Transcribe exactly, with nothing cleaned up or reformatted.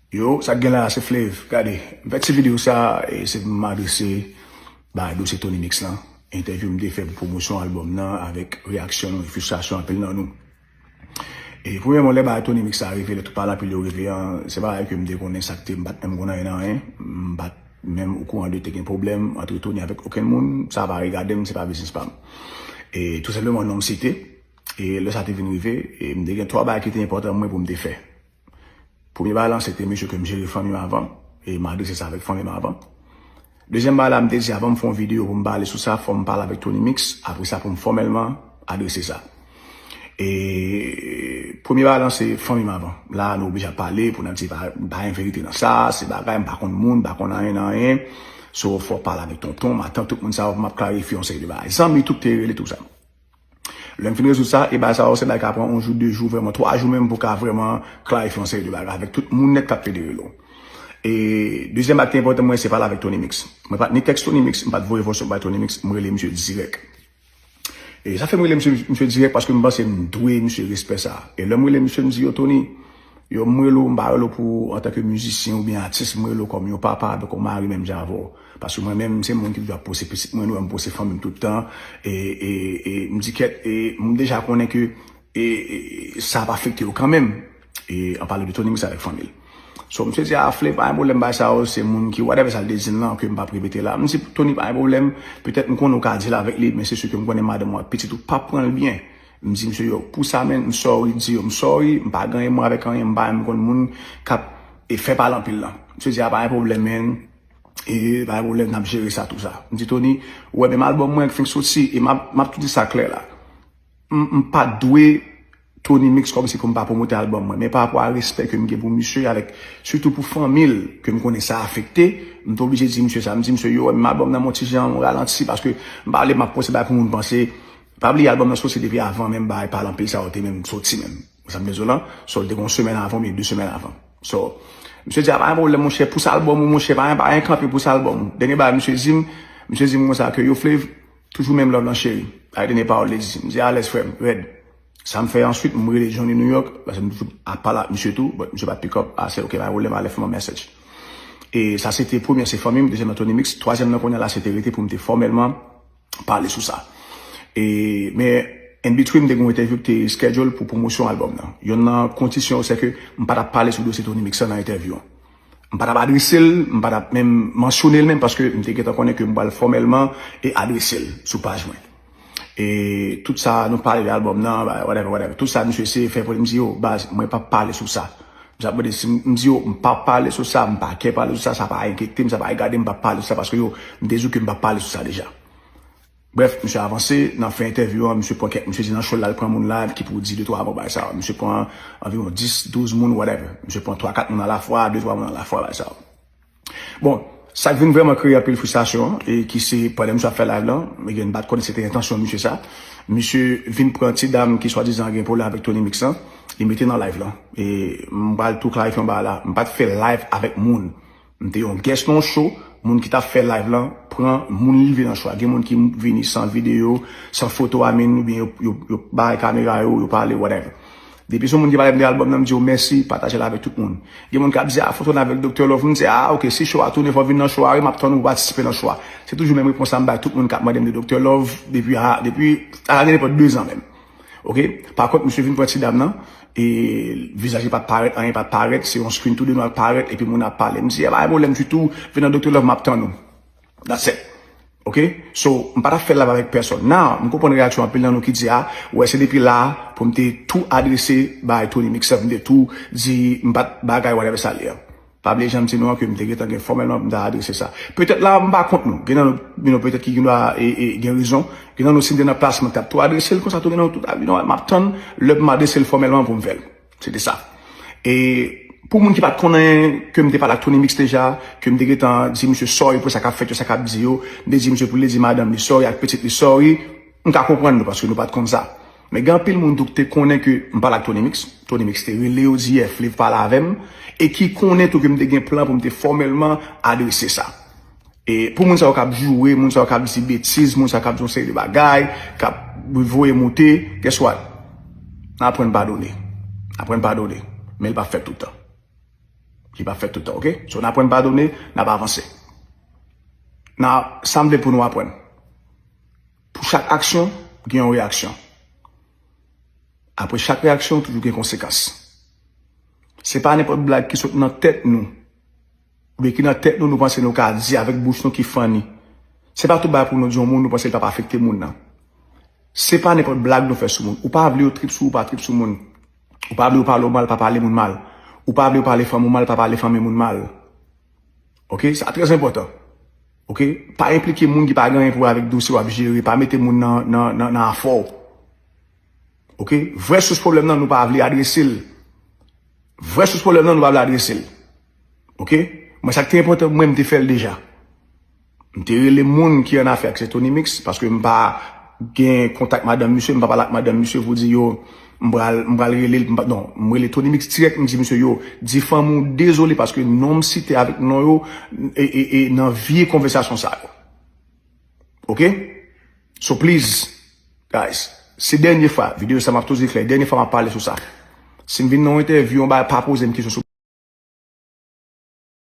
Yo, sa k gen la, se Flav. Gade, m fè ti videyo sa, e se pou m adrese ba dosye Tony Mix lan. Entèvyou m te fè pou pwomosyon albòm nan avèk reyaksyon nou e fristrasyon anpil nan nou. E premyèman, lè bagay Tony Mix sa rive, lè tout pale anpil yo rive an, se bagay ke m te konnen sa k te, m pa t menm konn anyen nan anyen. M pa t menm okouran de te gen pwoblèm ant Tony avèk okenn moun, sa pa regade m, se pa biznis pa m. E tou senpleman non m site, e lè sa te vin rive, e m te gen twa bagay ki te enpòtan mwen pou m te fè. Premye bagay lan, se te mesye ke m jere fanmi m avan, e m adrese sa avèk fanmi m avan. Dezyèm bagay la, m te di avan m fè yon videyo pou m pale sou sa, fò m pale avèk Tony Mix, apre sa pou m fòmèlman adrese sa. E premye bagay lan, se fanmi m avan. La, nou oblije ap pale pou n ap di pa, pa gen verite nan sa, se bagay, m pa konn moun, m pa konn anyen nan anyen. So, fò pale avèk tonton, matant, tout moun sa yo pou m ap klarifye yon seri de bagay. Zanmi, tout te rele tou sa. Lè m fin rezoud sa, e bagay sa yo se bagay ka pran yon jou, de jou, vrèman twa jou menm pou ka vrèman klarifye yon seri de bagay avèk tout moun nèt k ap federe l. E dezyèm bagay ki te enpòtan mwen, se pale avèk Tony Mix. Mwen pa t ni tèks Tony Mix, m pa t voye vòs bay Tony Mix, m rele misye dirèk. E sa fè m rele misye, misye dirèk paske m panse m dwe misye respè sa. E lè m rele misye, m di, yo, Tony, yo, m rele w, m pa rele w pou antanke mizisyen oubyen atis, m rele w kòm yon papa avèk yon mari menm jan avè w. Paske mwen menm, se moun ki toujou ap pose pitit mwen, nou wè m pose fanmi m tout tan. E, e, e m di kèt, e m deja konnen ke e, e, sa ap afekte yo kanmenm. E an pale de Tony Mix avèk fanmi l. So, misye di, a, Flav, pa gen pwoblèm, bagay sa yo, se moun ki, whatever sa l te di m lan, ke m p ap repete la. M di, Tony, pa gen pwoblèm, petèt m konnen w ka deal avèk li, men se si ke m konnen madanm ou ak pitit ou p ap pran l byen. M di, misye, yo, pou sa, men, m sorry, di yo, m sorry, m pa gen anyen mwen avèk anyen, m pa menm konn moun k ap, e, fè pale anpil lan. Misye di, a, pa gen pwoblèm, men, e, pa gen pwoblèm, n ap jere sa, tou sa. M di, Tony, ou wè, menm albòm mwen k fenk soti, e m ap, m ap tou di sa klè la. M, m pa dwe Tony Mix kòmsi pou m pa pwomote albòm mwen. Men pa rapò a respè ke m gen pou misye, avèk, sitou pou fanmi l, ke m konnen sa afekte, m te oblije di misye sa. M di misye, yo, menm albòm nan, m on ti jan, m ralanti, paske m pa vle m ap poste bagay pou moun panse. Pa bliye, albòm nan soti depi avan menm bagay pale anpil sa yo te menm soti menm. Sa m bezwen lan, so, l te gen yon semèn avan, oubyen de semèn avan. So, misye di, a, pa gen pwoblèm, monchè, pou sa albòm ou, monchè, pa gen, pa gen kanpe pou sa albòm ou. Dènye bagay, misye di m, misye di m konsa ke, yo, Flav, toujou menm love lan, cheri. Sa se dènye pawòl li di. M di, alèz, frè m, rèd. Sa m fè answit, m rele Johnny New York, paske m toujou ap pale ak misye tou, but misye pa t pick up, a, se, ok, pa gen pwoblèm, ale fè m yon message. E sa se te premye, se fanmi m, dezyèm nan Tony Mix, twazyèm nan kounye a la, se te rete pou m te fòmèlman pale sou sa. E, men, in between, m te gen yon entèvyou ki te schedule pou pwomosyon albòm nan. Yonn nan kondisyon yo, se ke m pa t ap pale sou dosye Tony Mix lan nan entèvyou an. M pa t ap adrese l, m pa t ap menm mansyone l menm, paske m te gentan konnen ke m pral fòmèlman e adrese l sou paj mwen. E tout sa, nou pale de albòm nan, ba, whatever, whatever. Tout sa, misye eseye fè pou li, m di, yo, baz, mwen p ap pale sou sa. Misye ap mande si m, m di, yo, m p ap pale sou sa, m pa kè pale sou sa, sa pa enkyete m, sa pa regade m, m p ap pale sou sa, paske yo, m te di w ke m p ap pale sou sa deja. Brèf, misye avanse, nan fen entèvyou an, misye pran kèk, misye di nan show l la, l pran moun la, ki pou di de twa mo bagay sa yo. Misye pran anviwon dis, douz moun, whatever. Misye pran twa, kat moun alafwa, de, twa moun alafwa, bagay sa yo. Bon, sa k vin vrèman kreye anpil fristrasyon, e ki se pandan misye ap fè live lan, e gen, m pa t konnen se te entansyon misye sa. Misye vin pran ti dam ki swadizan gen pwoblèm avèk Tony Mix lan, li mete nan live lan. E m pral tou klarifye yon bagay la, m pa t fè live avèk moun. M te yon guest nan yon show, moun ki t ap fè live lan pran moun li vle nan show a. Gen moun ki vini san videyo, san foto, I mean, oubyen yo, yo, yo bay kamera yo, yo pale, whatever. Depi se yon moun ki pale m de albòm nan, m di yo mèsi, pataje l avèk tout moun. Gen moun k ap di, a, foto n avèk Doktè Love. M di, a, ok, si show a tounen, fò w vin nan show a, wi, m ap tann ou pou w patisipe nan show a. Se toujou menm repons sa m bay tout moun k ap mande m de Doktè Love depi, a, depi, a, gen nenpòt de zan menm. Ok? Pa kont, misye vin pran ti dam nan, e vizaj li pa t parèt, anyen pa t parèt, se yon screen tou de nou ap parèt, epi moun ap pale. M di, a, pa gen pwoblèm ditou, vin nan Doktè Love, m ap tann ou. That's it. Ok? So, m pa t ap fè live avèk pèsòn. Now, m konprann reyaksyon anpil nan nou ki di, a, wè, se depi la pou m te tou adrese bay Tony Mix lan, pou m te tou di, m pa t bagay, whatever sa l ye a. Pa bliye jan m di nou an ke m te gentan gen fòmèlman pou m ta adrese sa. Petèt la, m pa kont nou. Gen nan nou, you know, petèt ki gen dwa, e, e, gen rezon. Gen nan nou, si m te nan plas mwen, t ap tou adrese l konsa tou, gen nan nou, tout, you know, m ap tann lè pou m adrese l fòmèlman pou m fè l. Se te sa. E pou moun ki pa t konnen ke m te pale ak Tony Mix deja, ke m te gentan di misye sorry pou sa k ap fèt yo, sa k ap di yo, m te di misye pou l di madanm li sorry ak pitit li sorry, m ka konprann nou paske nou pa t konn sa. Men gen anpil moun tou ki te konnen ke m pale ak Tony Mix. Tony Mix te rele yo di, yè, Flav pale avè m, e ki konnen tou ke m te gen plan pou m te fòmèlman adrese sa. E pou moun sa yo k ap joure, moun sa yo k ap di betiz, moun sa yo k ap di yon seri de bagay, k ap voye moute, guess what? N aprann padone. Aprann padone. Men l p ap fèt tout tan. Li p ap fèt tout tan, oke? So, n aprann padone, n ap avanse. Nan sa m vle pou nou aprann. Pou chak aksyon, gen yon reyaksyon. Apre chak reyaksyon, toujou gen konsekans. Se pa nenpòt blag ki sot nan tèt nou, oubyen ki nan tèt nou, nou panse nou ka di avèk bouch nou ki funny. Se pa tout bagay pou nou di yon moun, nou panse l p ap afekte moun nan. Se pa nenpòt blag nou fè sou moun. Ou pa vle yo trip sou ou, pa trip sou moun. Ou pa vle yo pale w mal, pa pale moun mal. Ou pa vle yo pale fanmi w mal, pa pale fanmi moun mal. Oke? Sa trè enpòtan. Oke? Pa enplike moun ki pa gen anyen pou wè avèk dosye w ap jere. Pa mete moun nan, nan, nan, nan afè w. Oke? Vrè sous pwoblèm nan, nou pa vle adrese l. Vrè sous pwoblèm nan, nou pa vle adrese l. Oke? Mwen, sa k te enpòtan pou mwen, m te fè l deja. M te rele moun ki an afè ak se Tony Mix, paske m pa gen kontak madanm misye, m pa pale ak madanm misye pou di yo, m pral, m pral rele l, m pa, non, m rele Tony Mix dirèk, m di misye, yo, di fanmi w dezole paske non m site avèk non yo, e, e, e nan vye konvèsasyon sa yo. Oke? So please, guys, se dènye fwa, videyo sa m ap toujou klè, dènye fwa m ap pale sou sa. Si m vin nan yon entèvyou, yon bagay, pa poze m kesyon sou